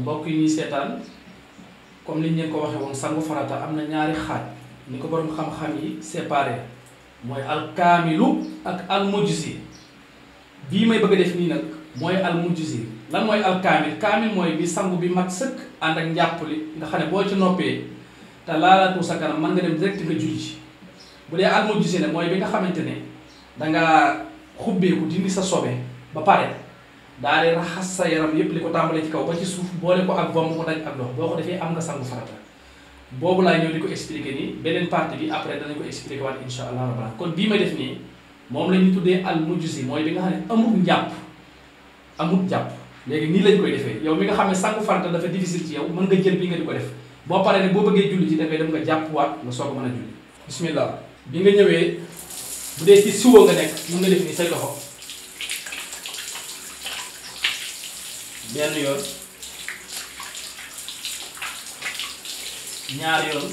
mbokk yi ñuy seetaan comme liñ leen ko waxee woon sangu farata am na ñaari xaaj ni ko borom xam-xam yi séparé mooy alkaamilu ak almujzi bii may bëgg a def nii nag mooy almujzi lan mooy alkaamil kaamil mooy bi sangu bi mat sëkk ànd ak njàpp li nga xam ne boo ci noppee te laalaatu sa kanam mën nga dem direct nga julli ci bu dee almujzi ne mooy bi nga xamante ne dangaa xubbeeku dindi sa sobe ba pare daal di raxas sa yaram yépp li ko tàmbalee ci kaw ba ci suuf boole ko ak bomb mu daj ak ndox boo ko defee am nga sangu farata boobu laay ñëw di ko expliquer nii beneen partie bi après danañ ko expliquer waat insha allah rabbi kon bii may def nii moom la ñu tuddee al mujzi mooy bi nga xam ne amul njàpp léegi nii lañ koy defee yow mi nga xam ne sangu farata dafa difficile ci yow mën nga jël bi nga di ko def boo paree ne boo bëggee julli ci dafay dem nga jàpp waat nga soog a mën a julli bismillah bi nga ñëwee bu dee ci siwo nga nekk mën nga def nii say loxo benn yoon ñaari yoon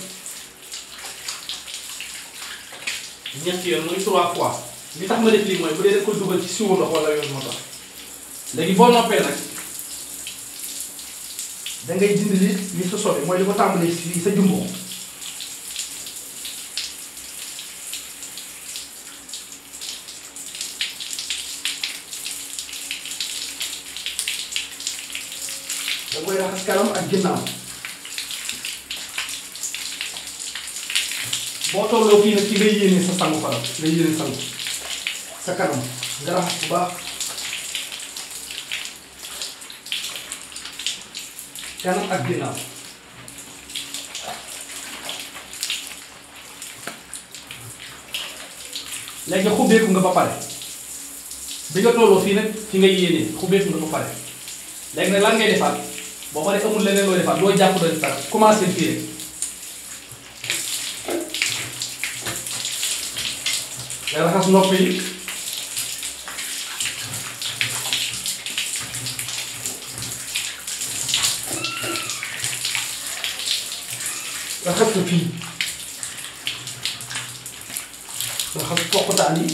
ñetti yoon muy 3 fois li tax ma def lii mooy bu dee da ko dugal ci siwo ndox wala yoon moo tax léegi boo noppee nag da ngay dindi li sa sobe mooy li ko tàmbalee fii sa jumbo da koy raxas kanam ak ginnaaw boo tolloo fii nag ci ngay yéene sa sangu faram ngay yéene sangu sa kanam nga raxas bu baax kanam ak ginnaaw léegi xubbeeku nga ba pare bi nga tolloo fii nag fi ngay yéene xubbeeku nga ba pare léegi nag lan ngay defaat boo paree amul leneen loo defaat doo jàpp doo def dara commencé fii rek nga raxas nopp yi raxas ko fii raxas poqtaan yi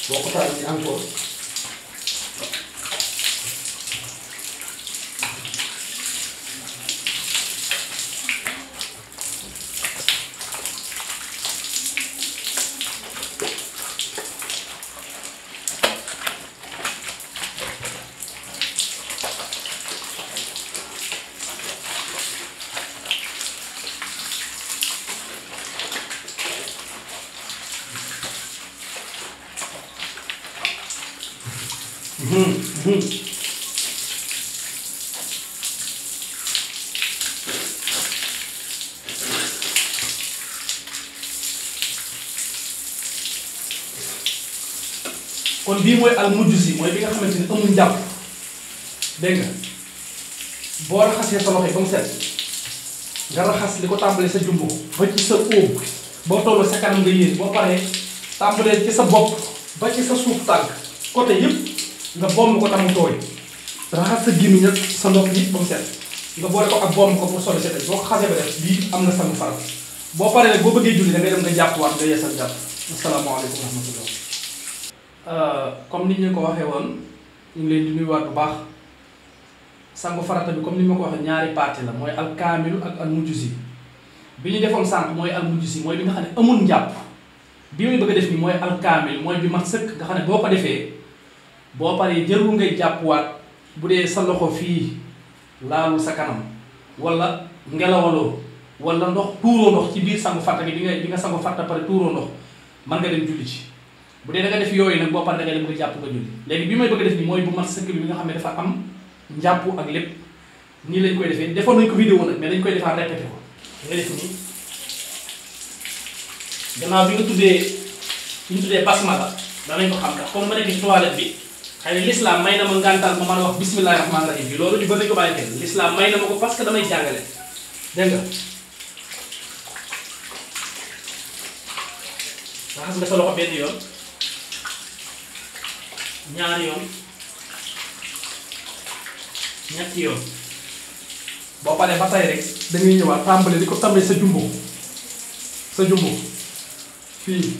poqtaan yi encore kon bii mooy al mujzi mooy bi nga xamante ni amul njàpp dégg nga boo raxasee sa loxo yi ba mu set nga raxas li ko tàmbalee sa jumbo ba ci sa óom boo tolloo sa kanam nga yéen boo paree tàmbalee ci sa bopp ba ci sa suuf tànk côté yëpp nga bomb ko tamu tooy raxas sa gémmiñ ak sa ndox yi ba mu set nga boole ko ak bomb ko pour sobe set boo ko xasee ba def bii am na sangu farat boo paree nag boo bëggee julli da ngay dem nga jàppuwaat nga yeesal jàpp asalaamaaleykum wa rahmatullah comme ni ñu ko waxee woon ñu ngi leen di nuyuwaat bu baax sangu farata bi comme ni ma ko waxee ñaari partie la mooy alkaamilu ak almujzi bi ñu defoon sànq mooy almujzi mooy bi nga xam ne amul njàpp bi muy bëgg a def ni mooy alkaamil mooy bi mat sëkk nga xam ne boo ko defee boo paree jërul ngay jàppuwaat bu dee sa loxo fii laalu sa kanam wala ngelawaloo wala ndox tuuroo ndox ci biir sangu farata bi bi nga sangu farata pare tuuroo ndox mën nga dem julli ci bu dee da nga def yooyu nag boo paree da nga dem nga jàpp nga julli léegi bi may bëgg a def ni mooy bu mat sëkk bi nga xam ne dafa am njàpp ak lépp nii lañ koy defee defoon nañ ko vidéo nag mais dañ koy defaat répété ko nga def nii gannaaw bi nga tuddee basmala danañ ko xam ndax comme ma nekk ci toilette bi xëy na l'islam may na ma ngàntal ma mën a wax bismillahi rahmaani rahim bi loolu ñu bëri nañ ko bàyyi xel l'islam may na ma ko parce que damay jàngale dégg nga raxas nga sa loxo benn yoon ñaari yoon ñetti yoon boo paree ba tey rek dañuy ñëwaat tàmbali di ko tàmbali sa jumbo fii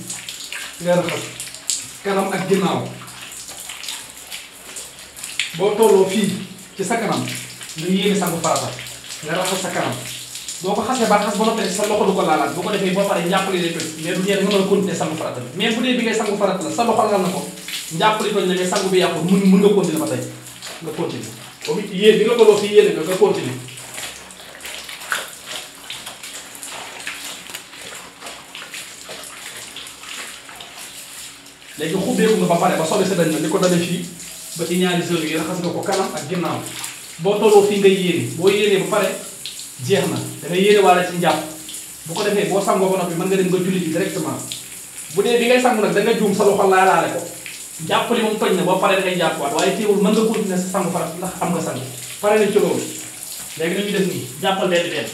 nga raxas kanam ak ginnaaw boo tolloo fii ci sa kanam nga yéene sangu farata nga raxas sa kanam boo ko xasee ba raxas ba noppi sa loxo du ko laalaat boo ko defee boo paree njàppali lay toj mais du ñeer nga mën a continuer sangu farata bi mais bu dee bi ngay sangu farata la sa loxo laal na ko njàppali toj na mais sangu bi yàqu mun nga continuer ba tey nga continuer comme yéen bi nga tolloo fii yéene nga continuer léegi xubbeeku nga ba pare ba soobee sa dañ na li ko dalee fii ba ci ñaari zone yi raxas nga ko kanam ak ginnaaw boo tolloo fii ngay yéene boo yéenee ba pare jeex na da nga yéene waale ci njàpp bu ko defee boo sangoo ba noppi mën nga dem nga julli ji directement bu dee bi ngay sangu nag da nga juum sa loxo laalaale ko jàpp li moom toj na boo paree da ngay jàppwaat waaye teewul mën nga continuer sa sangu farat ndax am nga sangu pare nañ ci loolu léegi dañuy def nii jàppal benn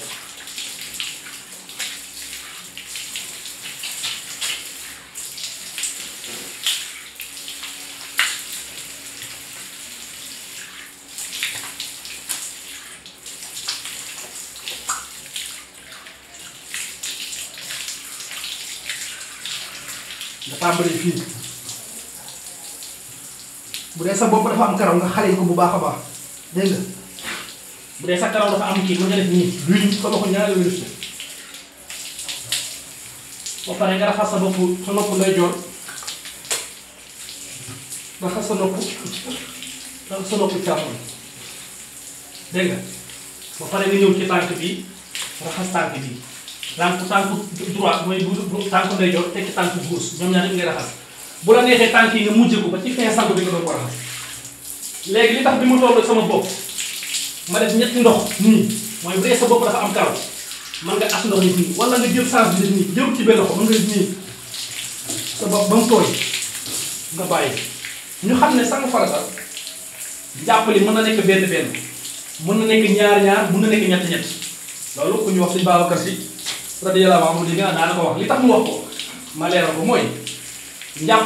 nga tàmbali fii bu dee sa bopp dafa am karaw nga xale ko bu baax a baax dégg nga bu dee sa karaw dafa am kii mën nga def nii duñ sa loxo ñaari wérus ba pare nga raxas sa bopp sa nopp lay joor raxas sa nopp càmmoñ dégg nga ba pare nga ñëw ci tànk bi raxas tànk bi tànk droit mooy bu tànk ndeyjoor tekki tànk gauche ñoom ñaar ñëpp ngay raxas bu la neexee tànk yi nga mujjee ko ba ci fin sangu bi nga doon ko raxas léegi li tax bi mu toll sama bopp ma def ñetti ndox nii mooy bu dee sa bopp dafa am karaw mën nga as ndox nit nii wala nga jël change bi def nii jël ci benn loxo mën nga def nii sa bopp ba mu tooy nga bàyyi ñu xam ne sangu farata jàppali mën na nekk benn mën na nekk ñaar mën na nekk ñett loolu ku ñu wax Sëñ Babacar Si radiyallahu anhu li nga daana ko wax li tax mu wax ko ma leeral ko mooy njàpp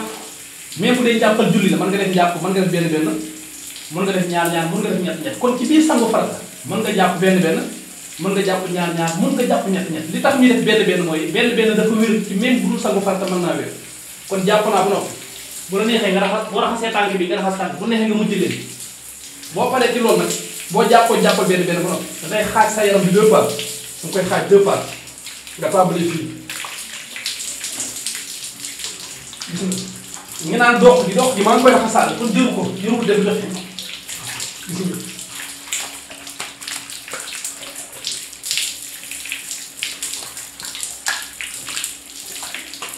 même bu dee njàppal julli la mën nga def njàpp mën nga def benn mën nga def ñaar mën nga def ñett kon ci biir sangu farata mën nga jàpp benn mën nga jàpp ñaar mën nga jàpp ñett li tax ñuy def benn mooy benn dafa wér ci même bu dul sangu farata mën naa wér kon jàpp naa bu noppi bu la neexee nga raxas boo raxasee tànk bi nga raxas tànk bu neexee nga mujj leen boo paree ci loolu nag boo jàppal benn bu noppi dangay xaaj sa yaram bi 2 parts nga koy xaaj 2 parts nga tàmbali fii gis nga ñu naan dox gi maa ngi koy raxasaale kon jëru ko dem joxe gis nga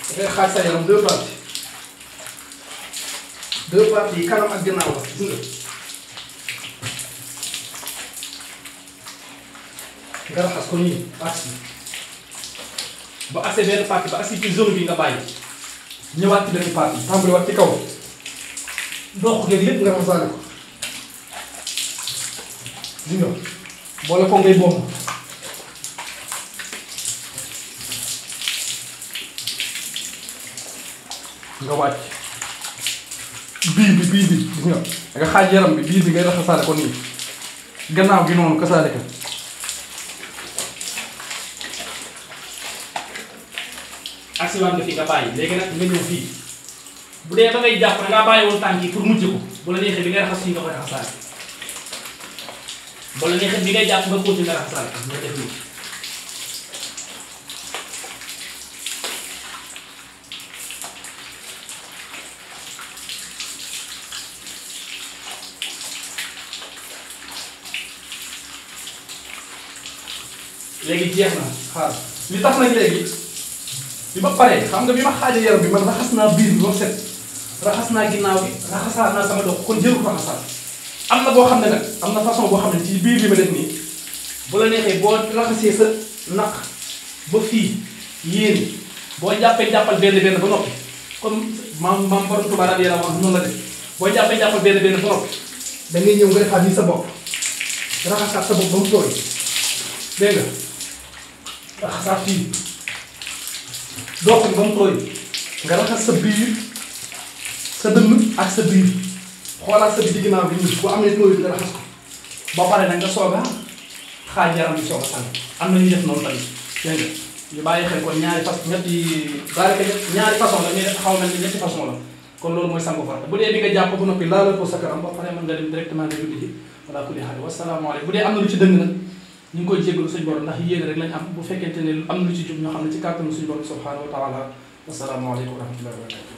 dafay xaaj sa yaram 2 parties yi kanam ak ginnaaw la gis nga raxas ko nii partie ba assez benn partie ba assez ci zone bi nga bàyyi ñëwaat ci benn partie tàmbaliwaat ci kaw dox geeg lépp nga raxasaale ko gis nga boole ko ngay bomb nga wàcc bii bi gis nga xaaj yaram bi bii bi ngay raxasaale ko nii gannaaw gi noonu kasaale ko aksiwaat nga fi nga bàyyi léegi nag nga ñëw fii bu dee ba ngay jàpp da ngaa bàyyi woon tànk yi pour mujj ko bu la neexee bi ngay raxas fii nga koy raxasaale bu la neexee bi ngay jàpp nga continuer nga raxasaale nga def nii léegi jeex na xaar li tax nag léegi bi ma paree xam nga bi ma xaajee yaram bi man raxas naa biir bi ba set raxas naa ginnaaw bi raxasaat naa sama dox kon jëru ko raxasaat am na boo xam ne nag am na façon boo xam ne ci biir bi ma def nii bu la neexee boo raxasee sa naq ba fii yéen boo jàppal benn ba noppi comme maam borom Tuubaa radiyallaahu anhu noonu la def boo jàppal benn ba noppi da ngay ñëw nga defaat nii sa bopp raxasaat sa bopp ba mu tooy dégg nga raxasaat fii dox ba mu tooy nga raxas sa biir sa dënn ak sa biir xoolaat sa biir ginnaaw bi nii bu amee tooy nga raxas ko ba pare nag nga soog a xaaj yaram bi soog a sang am na ñu def noonu tamit dégg nga ñu bàyyi xel kon ñaari ñaari façon la mais xaw na ni ñetti façon la kon loolu mooy sangu farata bu dee bi nga jàpp ba noppi laalal ko sa kanam ba pare mën nga dem directement nga julli ji wala kulli xaal wasalaamaaleykum bu dee am na lu ci dëng nag ñu ngi koy jégalu suñu borom ndax yéene rek lañ am bu fekkente ne am na lu ci jub ñoo xam ne ci kàttanu suñu borom subhanahu wa taala wasalaamaaleykum wa rahmatullahi wa barakatu